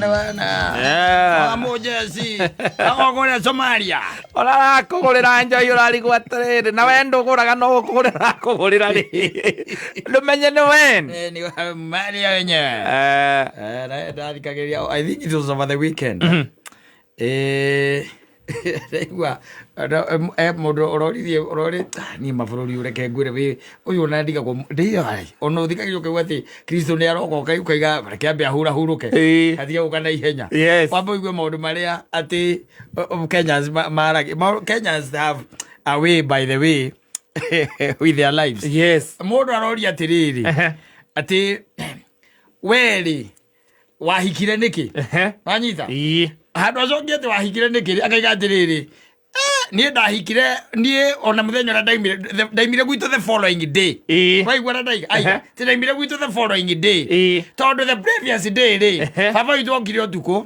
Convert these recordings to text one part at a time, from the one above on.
Wa mũjeci agokũrĩa Somalia. Ũrarakũgũrĩra njohi ũrarigwo atĩrĩrĩ, na we ndũgũraga no gũkũgũrĩra arakũgũrĩra rĩ, ndũmenye nĩ wen. Eh, ni wa Maria wenyewe. Eh, Eh, na ndathikagĩrĩria, I think it was over the weekend. Eh, ndaigua mũndũ ũroririe ũrori niĩ mabũrũri ũreke ngwĩre wĩ ũyũ ona ndigagwo ndĩai ona ũthikagĩrĩria ũkaigua atĩ Kristo nĩ aroka ũkaiga reke ambe ahurahurũke atige gũka na ihenya. Wamba ũigue maũndũ marĩa atĩ Kenyans maragia. Kenyans have a way, by the way, with their lives. Mũndũ aroria atĩrĩrĩ, atĩ werĩ wahikire nĩkĩ? Wanyita? Handũ acokie atĩ wahikire nĩkĩ, akaiga atĩrĩrĩ, "Eh, niĩ ndahikire niĩ ona mũthenya ũrĩa ndaimire ndaimire gwitũ the following day." Waigua ũrĩa ndaiga aiga ti ndaimire gwitũ the following day tondũ the previous day rĩ, baba witũ okire ũtukũ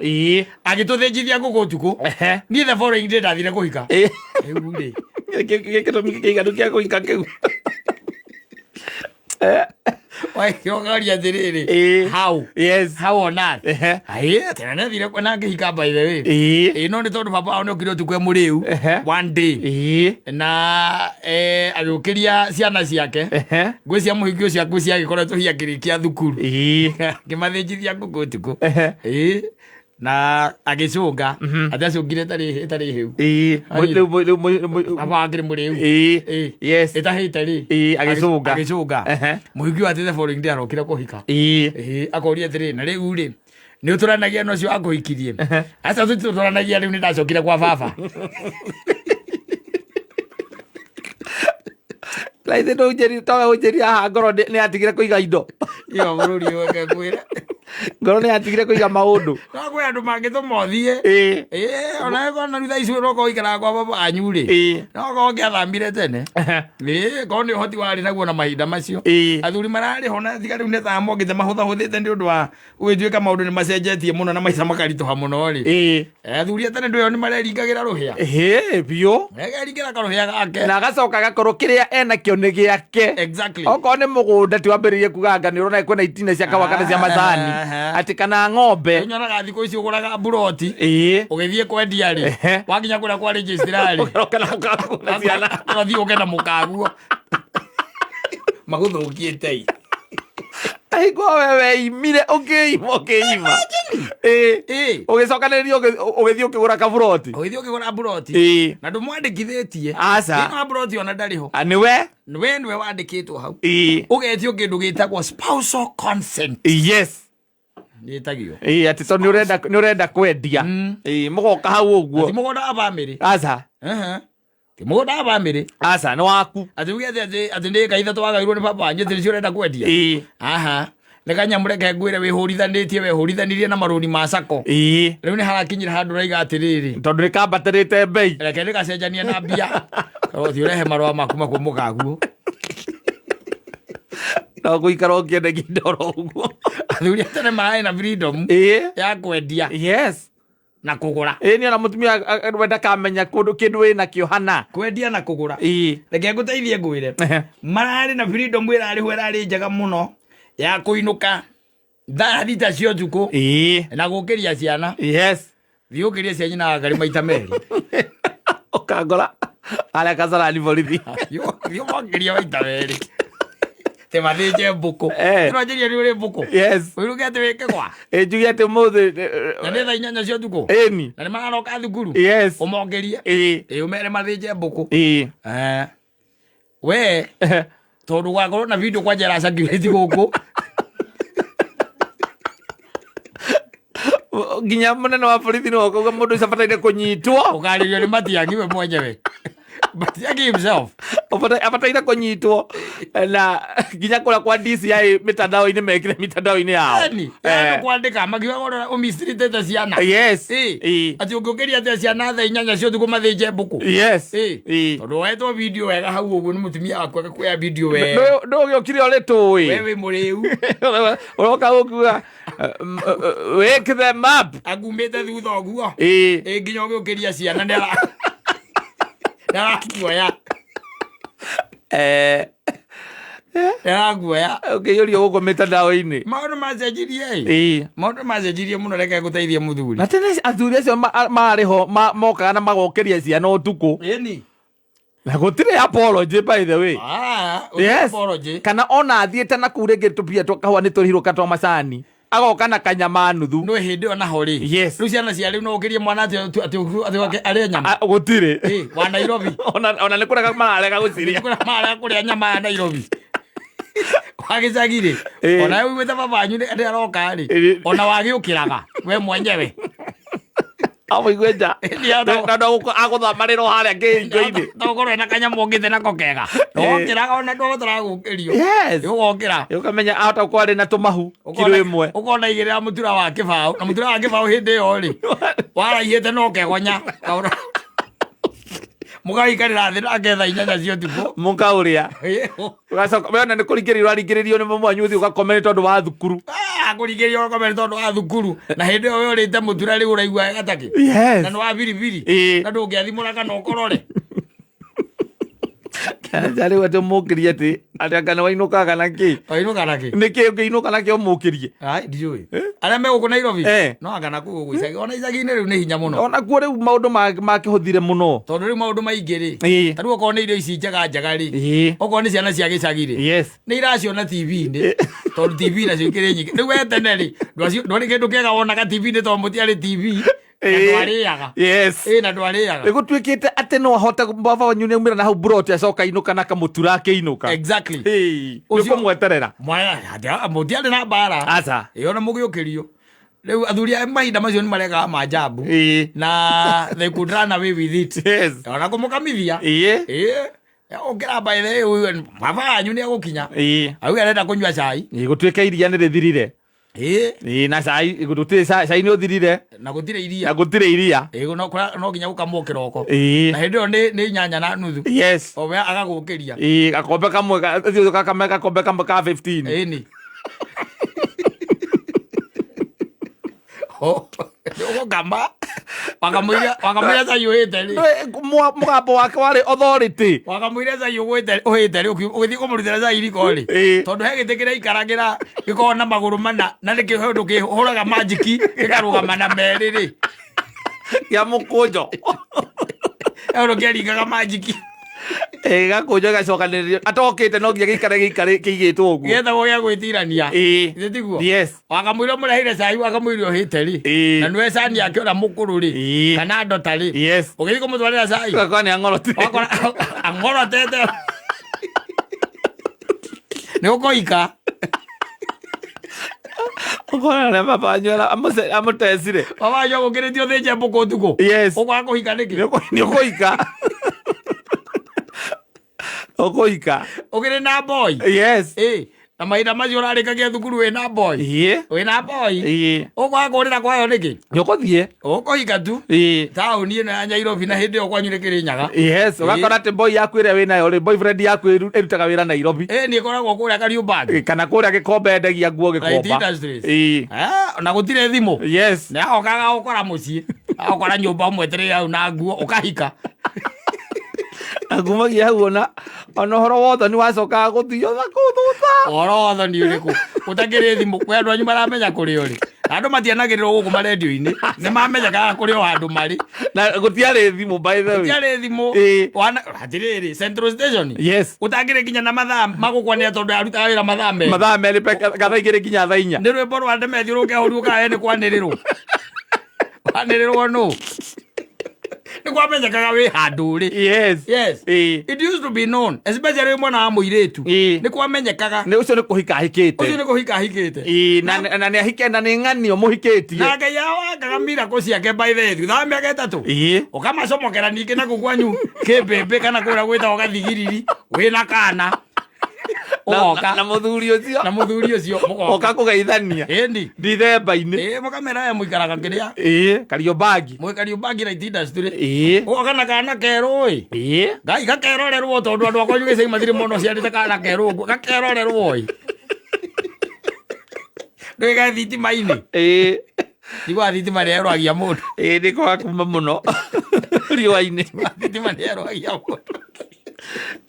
agĩtũthĩnjithia ngũkũ ũtukũ. Niĩ the following day ndathire kũhika. Rĩu rĩ, gĩtũmi kĩiganu kĩa kũhika kĩu. Waigua atĩrĩrĩ, how how on earth? Aĩ, tena nĩathire na ngĩhika, by the way. Ĩĩ, no nĩ tondũ baba wao nĩokire ũtukũ e mũrĩu one day na agĩũkĩria ciana ciake. Ngwĩ cia mũhiki ũcio ngwĩ ciagĩkoretwo hihi akĩrĩkia thukuru, akĩmathĩnjithia ngũkũ ũtukũ. Ĩĩ, na agĩcũnga atĩ acũngire ĩtarĩ hĩu. Rĩu Baba akĩrĩ mũrĩu. Ĩĩ. Ĩtahĩte rĩ. Ĩĩ, agĩcũnga. Agĩcũnga. Mũhiki wa atĩ the following day arokire kũhika. Ĩĩ, akoria atĩrĩ, na rĩu rĩ, nĩ ũtũranagia na ũcio akũhikirie? Aca, tũtũranagia, rĩu nĩ ndacokire kwa baba. Laithĩ ndũnjĩri towe ũnjĩri haha ngoro nĩ yatigire kũiga indo. Iyo bũrũri ũyũ ngwĩre. Ngoro nĩ yatigire kũiga maũndũ. No kwĩ andũ mangĩtũma ũthiĩ. Ĩĩ, ona ĩkorwo na rĩu thaa ici ũroka ũikaraga kwa baba wanyu rĩ, no korwo ũngĩathamire tene. Ĩĩ, korwo nĩ ũhoti warĩ naguo na mahinda macio. Athuri mararĩ ho na tiga rĩu nĩ thaa mokĩte mahũthahũthĩte nĩ ũndũ wa gũgĩtuĩka maũndũ nĩ macenjetie mũno na maica makaritũha mũno rĩ. Athuri a tene ndũĩ nĩ mareringagĩra rũhĩa. Ĩĩ, biũ. Akeringĩra karũhĩa gake. Na agacoka agakorwo kĩrĩa enakĩo nĩ gĩake. Okorwo nĩ mũgũnda ti wambĩrĩrie kuga anga nĩ ũrona kwĩna itina cia kahũa kana cia macani. Atĩ kana ng'ombe. Nyonaga thikũ ici ũgũraga mburoti ũgĩthiĩ kwendia rĩ, wakinya kũrĩa kwa registrar rĩ, Ũgacoka na mũkaguo na ciana. Ũgathiĩ ũke na mũkaguo magũthũkie tei. Aigua we weimire ũkĩima ũkĩima. Ĩĩ. Ũgĩcokanĩrĩria ũgĩthiĩ ũkĩgũra kaburoti. Ũgĩthiĩ ũkĩgũra mburoti na ndũmwandĩkithĩtie. Aca. Thĩinĩ wa mburoti ona ndarĩ ho. Ah, nĩwe? We nĩwe wandĩkĩtwo hau. Ũgetio kĩndũ gĩtagwo spousal consent. Nĩtagio. Ĩĩ, atĩ tondũ nĩ ũrenda kwendia. Ĩĩ, mũgoka hau ũguo. Ti mũgũnda wa bamĩrĩ. Aca. Ehe. Ti mũgũnda wa bamĩrĩ. Aca, nĩ waku. Atĩ uge atĩ nĩ ĩka ithatũ wagairwo nĩ baba wanyu atĩ nĩcio ũrenda kwendia. Aha. Nĩ kanyamũ reke ngwĩre wĩhũrithanĩtie wehũrithanirie na marũni ma sacco. Rĩu nĩ harakinyire handũ ũraiga atĩrĩrĩ, Tondũ nĩ kambatĩrĩte mbei. Reke ndĩgacenjanie na mbia. Ũthiĩ ũrehe marũa maku makuo mũkaguo. No gũikara ũkĩendagia indo oro ũguo. Athuri a tene mararĩ na freedom ya kwendia na kũgũra. Ĩĩ, nĩ ona mũtumia we ndakamenya kũndũ kĩndũ wĩ nakĩo hana. Kwendia na kũgũra. Reke ngũteithie ngwĩre, mararĩ na freedom ĩrarĩ ho ĩrarĩ njega mũno ya kũinũka thaa 6 cia ũtukũ na gũkĩria ciana. Thiĩ ũkĩrie cia nyina wa maita merĩ. Ũkangora harĩa Kasarani borithi. Thiĩ ũmokĩrie maita merĩ te mathĩnje mbũkũ. Ũranjĩria nĩ ũrĩ mbũkũ. Ũiruge atĩ wĩke gwa Ĩ, njuge atĩ ũmũthĩ na nĩ thaa 8 cia ũtukũ na nĩ mararoka thukuru. Ũmokĩrie. Ĩ, ũmere mathĩnje mbũkũ. Eh. We tondũ gwakorwo na video kwanja ĩra circulate gũkũ. Nginya mũnene wa borithi nĩwe ũkauga mũndũ ũcio abataire kũnyitwo. Ũkarĩrio nĩ Matiang'i we mwenyewe, Matiang'i himself. Abataire kũnyitwo na nginya kũrĩa kwa DCI mitandao-inĩ mekire mitandao-inĩ yao. Yani kwandĩka makiuga ũrĩa ũmicirĩtĩte ciana. Atĩ ũngĩũkĩria atĩa ciana thaa 8 cia ũtukũ mathĩnje mbũkũ? Tondũ woetwo video wega hau ũguo nĩ mũtumia waku agakuoya video wega. Ndũgĩũkire ũrĩ tũĩ. We wĩ mũrĩu. Ũroka ũkiuga, "Wake them up." Agumĩte thutha ũguo. Ĩ, nginya ũgĩũkĩria ciana nĩ arakuoya. Ndĩraguoya. Ũkĩiyũrio gũkũ mĩtandao-inĩ. Maũndũ macenjirie ĩ. Ĩĩ. Maũndũ macenjirie mũno, reke ngũteithie mũthuri. Na tene athuri acio marĩ ho mokaga na magokĩria ciana ũtukũ. Ĩni. Na gũtirĩ apology, by the way. Ah, Yes. apology. Kana ona athiĩte na kũu rĩngĩ tũbia twa kahũa nĩ tũrĩhirwo ka twa macani, agoka na kanyama nuthu. No hĩndĩ ĩyo naho rĩ. Yes. Rĩu ciana cia rĩu no ũkĩrie mwana atĩ arĩe nyama. Ah, gũtirĩ. Ĩ, wa Nairobi. Ona nĩ kũrega mararega gũciria. Kũrĩa mararega kũrĩa nyama ya Nairobi. Wa gĩcagi rĩ. Ĩ. Ona ũiguĩte baba wanyu nĩ aroka rĩ. Ĩ. Ona wagĩũkĩraga we mwenyewe. Amũigue nja. Ĩ, Na no agũthamarĩra o harĩa kĩhingo-inĩ. Tokorwo na kanyamũ ũngĩte nako kega. Ndokĩraga ona ndũbataraga gũkĩrio. Yes. Ũgokĩra. Ũkamenya ahota gũkorwo arĩ na tũmahu kiro ĩmwe. Ũkona igĩrĩra mũtura wa kĩbaũ na mũtura wa kĩbaũ hĩndĩ ĩyo rĩ waraihĩte no kegonya mũgaikarĩra thĩ nake thaa 8 cia ũtukũ. Mũkaũrĩa. Ũgacoka we ona nĩ kũringĩrĩrio ũraringĩrĩrio nĩ mami wanyu ũthiĩ ũgakome nĩ tondũ wa thukuru. Ah, kũringĩrĩrio ũgakome nĩ tondũ wa thukuru, na hĩndĩ ĩyo we ũrĩte mũtura rĩu ũraigua wega takĩ. Yes. Na nĩ wa biribiri. Ĩĩ. Na ndũngĩathimũra kana ũkorore. Aca rĩu atĩ ũmũkĩrie atĩ anga nĩ wainũkaga na kĩ? Wainũka na kĩ? Nĩ kĩ ũngĩinũka nakĩo ũmũkĩrie? Ai, ndiũĩ arĩa me gũkũ Nairobi. Eh. No anga nakuo gũkũ icagi, ona icagi-inĩ rĩu nĩ hinya mũno. Ona kuo rĩu maũndũ makĩhũthire mũno. Tondũ rĩu maũndũ maingĩ rĩ, Ĩĩ. ta rĩu okorwo nĩ irio ici njega njega rĩ, Ĩĩ. okorwo nĩ ciana cia gĩcagi rĩ, Yes. nĩ iraciona TV-inĩ, tondũ TV nacio ikĩrĩ nyingĩ rĩu. We tene rĩ, ndwarĩ kĩndũ kĩega wonaga TV-inĩ tondũ mũtiarĩ TV na Ĩĩ. ndwarĩaga. Yes. Ĩ, na ndwarĩaga. Nĩ gũtuĩkĩte atĩ no ahote baba wanyu nĩ aumĩra na hau mburoti acoka inũka na kamũtura akĩinũka. Exactly. Ĩĩ, nĩ kũmweterera. Mwana mũtiarĩ na mbara. Aca. Ĩ, ona mũgĩũkĩrio rĩu athuri a mahinda macio nĩ maregaga manjambu. Ĩĩ. Na they could run away with it. Yes. Ona kũmũkamithia. Ĩĩ. Ĩ, ũkĩra by the way, baba wanyu nĩ egũkinya. Ĩĩ. Auge arenda kũnyua cai. Ĩĩ, gũtuĩke iria nĩ rĩthirire. Ĩ. Ĩĩ, na cai gũtirĩ cai nĩ ũthirire. Na gũtirĩ Na iria. Gũtirĩ iria. Ĩ, no nginya gũkamwo kĩroko. Ĩĩ. Na hĩndĩ ĩyo nĩ 8:30. Yes. O we agagũkĩria. Ĩĩ, gakombe kamwe ũthiĩ ũgakame gakombe kamwe ka 15. Ĩni ũgũkama wakamũira cai ũhĩte rĩ. Mũgambo wake warĩ authority. Wakamũira cai ũgwĩte ũhĩte rĩ, ũgĩthiĩ kũmũrutĩra cai riko rĩ. Ĩĩ. Tondũ he gĩtĩ kĩraikaragĩra gĩkoragwo na magũrũ mana na nĩkĩo he ũndũ kĩhũraga manjiki gĩkarũgama na merĩ rĩ. Kĩa mũkũnjo. He ũndũ kĩaringaga manjiki. Ĩĩ, gakũnjo gacokanĩrĩrio atokĩte no nginya gĩikare gĩikare kĩigĩtwo ũguo. Gĩetagwo gĩa gwĩtirania. Ĩĩ. Githĩ tiguo? Yes. Wakamũira ũmũreheire cai, wakamũira ũhĩte rĩ. Ĩĩ. Na nĩwe cani yake ũrĩa mũkũrũ rĩ. Ĩĩ. Kana ndota rĩ. Yes. Ũgĩthiĩ kũmũtwarĩra cai. Ũgakora nĩ ang'orotire. Wakora ang'orotete nĩ ũkũhika. Ũkona ũrĩa baba wanyu amũtecire. Baba wanyu agũkĩrĩtie ũthĩnje mbũkũ ũtukũ. Yes. Ũkwaga kũhika nĩkĩ? Nĩ ũkũhika. Ũkũhika. Ũkĩrĩ na boy. Yes. Ĩ, na mahinda macio ũrarĩkagia thukuru wĩna boy. Ĩĩ. Wĩna boy. Ĩĩ. Ũkwaga kũrĩra kwayo nĩkĩ? Nĩ ũkũthiĩ. Ũkũhika tu. Ĩĩ. Taũni ĩno ya Nairobi na hĩndĩ ĩyo kwanyu nĩ Kĩrĩnyaga. Yes, ũgakora atĩ boy yaku ĩrĩa wĩnayo rĩ, boyfriend yaku ĩrutaga wĩra Nairobi. Ĩ, nĩ ĩkoragwo kũrĩa Kariũmbangi. Kana kũrĩa Gĩkomba endagia nguo Light Gĩkomba. Industries. Ĩĩ. Ah, na gũtirĩ thimũ. Yes. Nĩ agokaga gũkora mũciĩ, agũkora nyũmba ũmwetereire hau na nguo ũkahika. Na kumagia hau ona ũhoro wothe nĩ wacokaga gũthio na kũu thutha. Ũhoro wothe nĩ ũrĩkũ ũtakĩrĩ thimũ kwĩ andũ anyu maramenya kũrĩa ũrĩ, na andũ matianagĩrĩrwo gũkũ marendio-inĩ, nĩ mamenyekaga kũrĩ o handũ marĩ. Na gũtiarĩ thimũ, by the way. Gũtiarĩ thimũ. Ĩĩ. Atĩrĩrĩ, Central Station Yes. ũtangĩrĩ nginya na mathaa magũkwanĩra tondũ arutaga wĩra mathaa 2. Mathaa 2 gathaa 2 nginya thaa 4. Nĩ rwĩmbo rwa Demethi rũngĩahũrirwo kae nĩ kwanĩrĩrwo kwanĩrĩrwo nũ nĩ kwamenyekaga wĩ handũ ũrĩ. Yes. Yes. Ĩĩ. It used to be known, especially wĩ mwana wa mũirĩtu. Ĩĩ. Nĩ kwamenyekaga. Nĩ ũcio nĩ kũhika ahikĩte. Ũcio nĩ kũhika ahikĩte. Ĩĩ, na nĩ ahike na nĩ ng'anio mũhikĩtie. Na Ngai awangaga miracle ciake by the way thutha wa mĩaka 3. Ĩĩ. Ũkamacomokera ningĩ naku kwanyu kĩmbĩmbĩ kana kũrĩa gwĩtagwo gathigiriri wĩna kana ũgoka. Na mũthuri ũcio. Na mũthuri ũcio mũgoka. Oka kũgeithania. Ĩni. Dithemba-inĩ. Ĩ, mũkamera we mũikaraga kĩrĩa. Ĩĩ, Kariobangi. Mwĩ Kariobangi Light Industry. Ĩĩ. Ũgoka na kana kerũ ĩ. Ĩĩ. Ngai gakerorerwo tondũ andũ akwanyu gĩcagi matirĩ mũno ciarĩte kana kerũ ũguo gakerorerwo ĩ. Ndũgĩkae thitima-inĩ. Ĩĩ. Ndigwa thitima nĩ yerwagia mũndũ. Ĩĩ, nĩ kwaga kuma mũno riũa-inĩ. Thitima nĩ yerwagia mũndũ.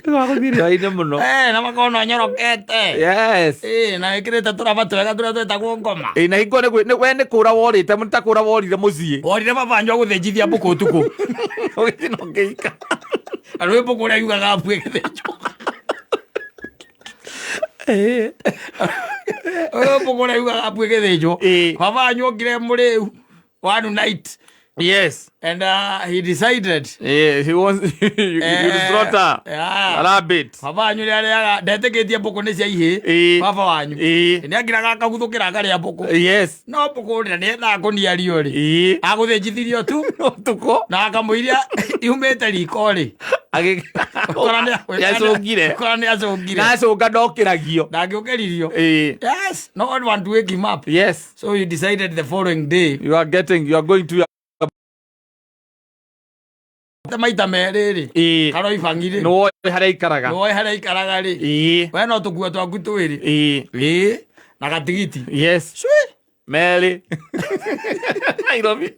Nĩwagũthiĩ rĩoinĩ mũno. Eh, na makona nyorokete. Yes. Eh, na wĩkĩrĩte tũraba twega tũrĩa twĩtagwo ngoma. Ĩ na hingo nĩ we nĩ kũra worĩte nĩ ta kũra worire mũciĩ. Worire baba wanyu agũthĩnjithia mbũkũ ũtukũ. Ũgĩthiĩ na ũkĩhika. Na rwĩ mbũkũ ũrĩa yugaga abu ĩgĩthĩnjwo. Ĩ. Ũyũ mbũkũ ũrĩa yugaga abu ĩgĩthĩnjwo. Ĩ. Baba wanyu okire mũrĩu one night Yes. and he decided Yeah, he wants you, you Eh, slaughter yeah. a rabbit. Baba wanyu nĩ arĩaga ndetĩkĩtie mbũkũ nĩ cia ihĩ. Ĩ. Baba wanyu. Ĩ. Nĩ angiraga akaguthũkĩra akarĩa mbũkũ. Yes. No mbũkũ rĩ nĩ endaga kũniario rĩ. Ĩ. Agũthĩnjithirio tu Ũtukũ. na akamũiria yumĩte riko rĩ. Yacũngire. Kora nĩ acũngire. Na acũnga ndokĩragio. Ndangĩũkĩririo. Ĩ. Yes, no one want to wake him up. Yes. So he decided the following day. You are getting, you are going to your Ta maita merĩ rĩ. Ĩ. Karoi bangi rĩ. Nĩ woĩ harĩa aikaraga. Nĩwoĩ harĩa aikaraga rĩ. Ĩ. We no tũkuo twaku twĩrĩ. Ĩ. Ĩ. Na gatigiti. Yes. Cui. Merĩ. Nairobi.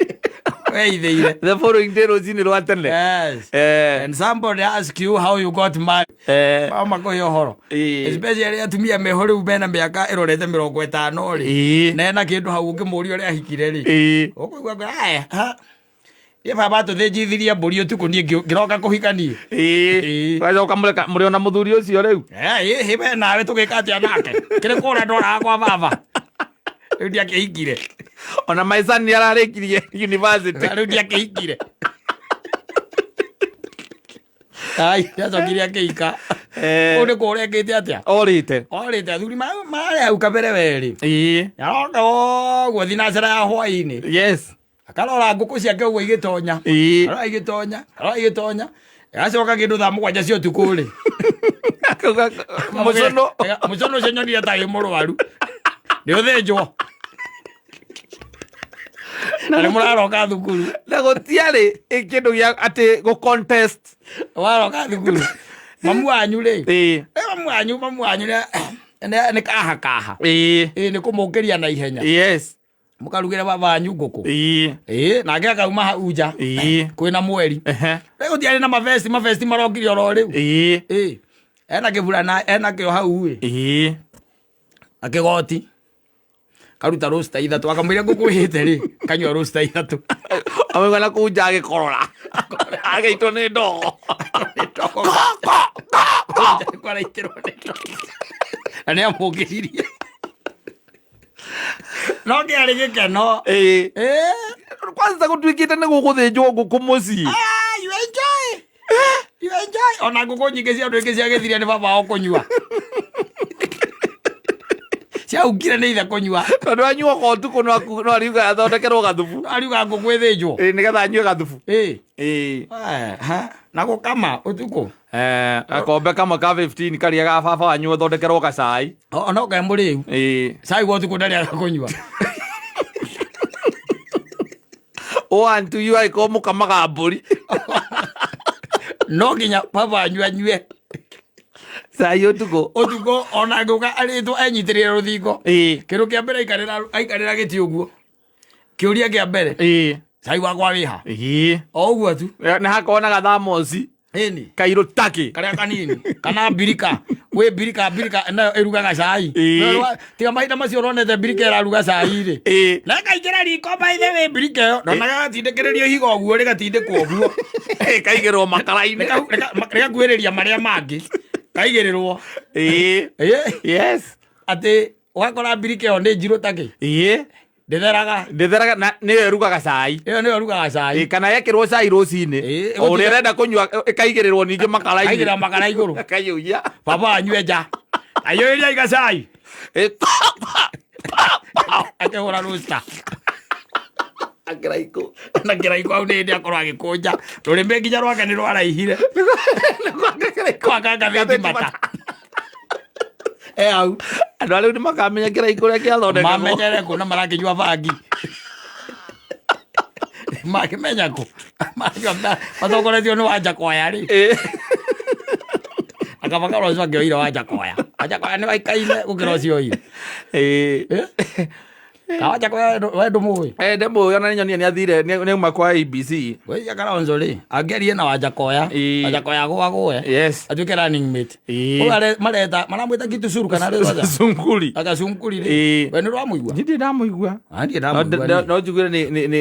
Weithĩire. The following day rũcinĩ rwa tene. Yes. Eh. And somebody ask you how you got married. Eh. Mama kũhe ũhoro. Ĩ. Especially atumia meho rĩu mena mĩaka ĩrorete mĩrongo ĩtano rĩ. Ĩ. Na ena kĩndũ hau ũngĩmũria ũrĩa ahikire rĩ. Ĩ. Ũkũigua ngwe, "Aya, ha. Niĩ baba atũthĩnjithirie mbũri ũtukũ niĩ ngĩroka kũhika niĩ." Ĩ. Ĩ. Ũgacoka mũrĩ ona mũthuri ũcio rĩu. Eh, ĩ, we nawe tũgĩka atĩa nake? Kĩrĩ kũrĩa ndwaraga kwa baba. Rĩu ndiakĩhikire. Ona my son nĩ ararĩkirie university. Rĩu ndiakĩhikire. Ai, nĩacokire akĩhika. Eh. Kũu nĩ kũrĩa ekĩte atĩa? Orĩte. Orĩte athuri mararĩ hau kabere werĩ. Ĩ. Aroka ũguo thinacara ya hwaĩ-inĩ. Yes. Akarora ngũkũ ciake ũguo igĩtonya. Ĩ. Arora igĩtonya, arora igĩtonya. Agacoka kĩndũ thaa mũgwanja cia ũtukũ rĩ. Akauga mũcũnũ. Mũcũnũ ũcio nyonire ta wĩ mũrwaru. Nĩ ũthĩnjwo. Na nĩ mũraroka thukuru. Na gũtiarĩ kĩndũ gĩa atĩ gũ contest. Waroka thukuru. Mamu wanyu rĩ. Ĩ. Eh, mamu wanyu nĩ kaha kaha. Ĩ. Ĩ nĩ kũmũkĩria na ihenya. Yes. Mũkarugĩre baba wanyu ngũkũ. Ĩ. Ĩ nake akauma hau nja. Ĩ. Kwĩna mweri. Ehe. Rĩu gũtiarĩ na mabesti, mabesti marokire oro rĩu. Ĩ. Ĩ. Ena kĩburana ena kĩo hau ĩ. Ĩ. Na kĩgoti. Karuta roasta ithatũ akamwĩra ngũkũ ĩhĩte rĩ kanyua roasta ithatũ. Amauga na kũu nja agĩkorora. Agĩitwo nĩ ndogo. Kwaraitĩrwo nĩ ndogo. Na nĩ amũkĩririe. No kĩarĩ gĩkeno. Ĩ. Ĩ. Kwanza gũtuĩkĩte nĩ gũgũthĩnjwo ngũkũ mũciĩ. Ah, you enjoy. You enjoy. Ona ngũkũ nyingĩ cia andũ ingĩ ciagĩthirie nĩ baba wao kũnyua. Ciaukire nĩ ithe kũnyua. Tondũ anyuaga ũtukũ no ariuga athondekerwo gathubu. Ariuga ngũkũ ĩthĩnjwo. Ĩ nĩgetha anyue gathubu. Ĩ. Ĩ. Eh, ha, na gũkama ũtukũ. Eh, gakombe kamwe ka 15 karĩa ga baba wanyu athondekerwo gacai. Ona ũkae mũrĩu. Ĩ. Cai wa ũtukũ ndarĩaga kũnyua. One two you agĩkorwo mũkamaga mbũri. No nginya baba wanyu anyue. Cai ũtukũ. Ũtukũ ona ngũka arĩtwo enyitĩrĩre rũthingo. Ĩ. Kĩndũ kĩa mbere aikarĩra gĩtĩ ũguo. Kĩũria kĩa mbere. Ĩ. Cai wakwa wĩha. Ĩ. O ũguo tu. Nĩ hakorwo na gathamoci Ĩni. kairũ takĩ. Karĩa kanini. Kana mbirika. Wĩ mbirika mbirika nayo ĩrugaga cai. Ĩ. Tiga mahinda macio ũronete mbirika ĩraruga cai rĩ. Ĩ. Na ĩkaingĩra riko by the way mbirika ĩyo. Ndonaga gatindĩkĩrĩrio ihiga ũguo rĩgatindĩkwo ũguo. Ĩkaigĩrwo makara-inĩ. Rĩgakuhĩrĩria marĩa mangĩ. Kaigĩrĩrwo. Ĩ. Ĩ. Yes. Atĩ ũgakora mbirika ĩyo nĩ njirũ takĩ. Ĩ. Ndĩtheraga. Ndĩtheraga na nĩyo ĩrugaga cai. Ĩyo nĩyo ĩrugaga cai. Ĩ, kana yekĩrwo cai rũcinĩ. Ĩ, O ũrĩa ĩrenda kũnyua ĩkaigĩrĩrwo ningĩ makara-inĩ. Kaigĩrĩra makara igũrũ. Akaiyũria. Baba anyue nja. Aiyũrĩria iga cai. Ĩ. Akĩhũra rooster. Akĩraikũ. Na kĩraikũ hau nĩ hĩndĩ akorwo agĩkũnja. Rũrĩmĩ nginya rwake nĩ rwaraihire. Kwaka ngathĩti mata. E hau. Andũ arĩa rĩu nĩ makamenya kĩraikũ ũrĩa kĩathondekagwo. Mamenyere kũ na marakĩnyua bangi. Makĩmenya kũ. Marakĩnyua matongoretio nĩ Wanja Koya rĩ. Ĩ. Akaba karora ũcio angĩoire Wanja Koya. Wanja Koya nĩ waikaine gũkĩra ũcio oire. Ĩ. Ĩ? Kawajakoya we ndũmũĩ? Eh, ndĩmũĩ, ona nĩ nyonia nĩ athire, nĩ auma kwa ABC. Wĩiga Kalonzo rĩ, angĩarie na Wajakoya, Wajakoya agũagũe, atuĩke running mate. Ũyũ mareta maramwĩta Kitusuru kana rĩ Sunguri. Agacunguri rĩ. We nĩ ũramũigua? Niĩ ndirĩ ndamũigua. Ah, ndirĩ No, ndamũigua niĩ. No njiguire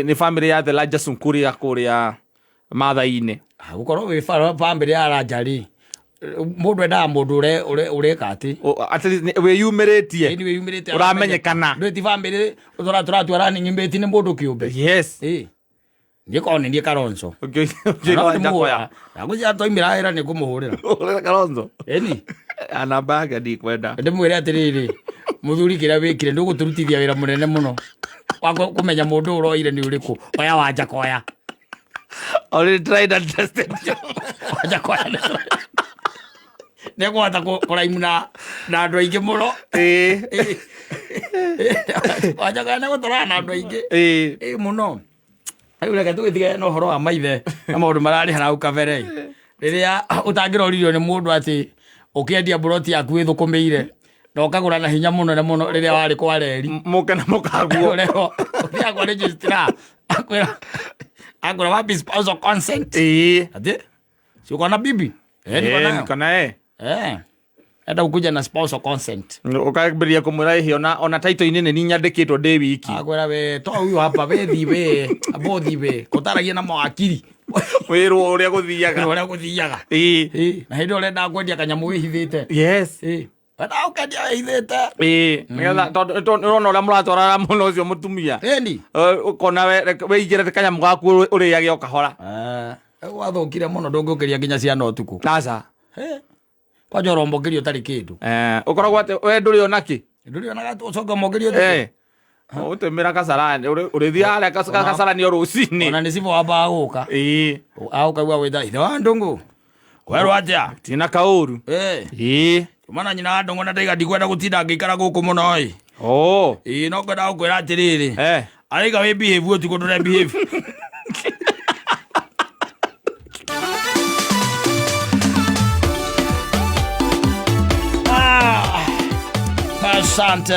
nĩ family ya the larger Sunkuri ya kũrĩa Mathai-inĩ. Ah, gũkorwo wĩ bamĩrĩ ya Raja rĩ, mũndũ endaga mũndũ ũreka atĩ At least wĩyumĩrĩtie. Ĩni wĩyumĩrĩte. Ũramenyekana. Ndũĩ ti bamĩrĩ tũratua running mate nĩ mũndũ kĩũmbe. Ĩ. Niĩ korwo nĩ niĩ Kalonzo. Ũngĩoiga Wajakoya. Ndagũcia twaimĩra wĩra nĩ ngũmũhũrĩra. Ũrĩa Kalonzo. Ĩni. Namba yake ndikwenda. Ndĩmwĩre atĩrĩrĩ, mũthuri, kĩrĩa wĩkire ndũgũtũrutithia wĩra mũnene mũno wa kũmenya mũndũ ũroire nĩ ũrĩkũ. Oya Wajakoya. Already tried and tested. Wajakoya nĩekũhota kũraimu na andũ aingĩ mũno. Wajakoya nĩgũtũrana na andũ aingĩ. Ĩ mũno. Rĩu reke tũgĩtigane na ũhoro wa maithe na maũndũ mararĩ hau kabere, rĩrĩa ũtangĩroririo nĩ mũndũ atĩ ũkĩendia mburoti yaku ĩthũkũmĩire na ũkagũra na hinya mũnene mũno rĩrĩa warĩ kwa reri. Mũke na mũkaguo. Ũrehwo ũthiaga kwa registrar, akwĩra wapi spousal consent? Atĩ si uko na bibi? Eh, niko nayo. Niko naye. Eh, enda ukuja na spousal consent. Ũkambĩrĩria kũmwĩra ĩhĩ ona title-inĩ nĩ nyandĩkĩtwo ndĩ wiki. Akwĩra we to huyu hapa, we thi we abothi we kũtaragia na mawakiri. Wĩrwo ũrĩa gũthiaga. Ũrĩa gũthiaga. Ĩ, na hĩndĩ ĩyo ũrenda kwendia kanyamũ wĩhithĩte. Ĩ, wenda ũkendia wĩhithĩte. Ĩĩ, nĩgetha tondũ nĩũrona ũrĩa mũratwarana mũno ũcio mũtumia. Ĩni. Ũkona wĩigĩre kanyamũ gaku ũrĩage o kahora. Wathũkire mũno, ndũngĩũkĩria nginya ciana ũtukũ. Aca. Kwanja ũrombũkĩria ũtarĩ kĩndũ. Eh, ũkoragwo atĩ we ndũrĩ ona kĩ. Ndũrĩ onaga ũcoke ũmokĩrie ũtukũ. Eh. Ũtũmĩra kasarani, ũrĩthiaga harĩa kasarani o rũcinĩ. Ona nĩ cibũ wambaga gũka. Aũkaigua gwĩta ithe wa ndũngũ, werwo atĩa? Tina kaũru. Ĩ. Mana nyina wa ndũngũ na ndaiga ndikwenda gũtinda ngĩikara gũkũ mũno ĩ. Ĩ, no ngwendaga gũkwĩra atĩrĩrĩ, araiga wĩ behave ũtukũ, ndũre behave. Ah, asante.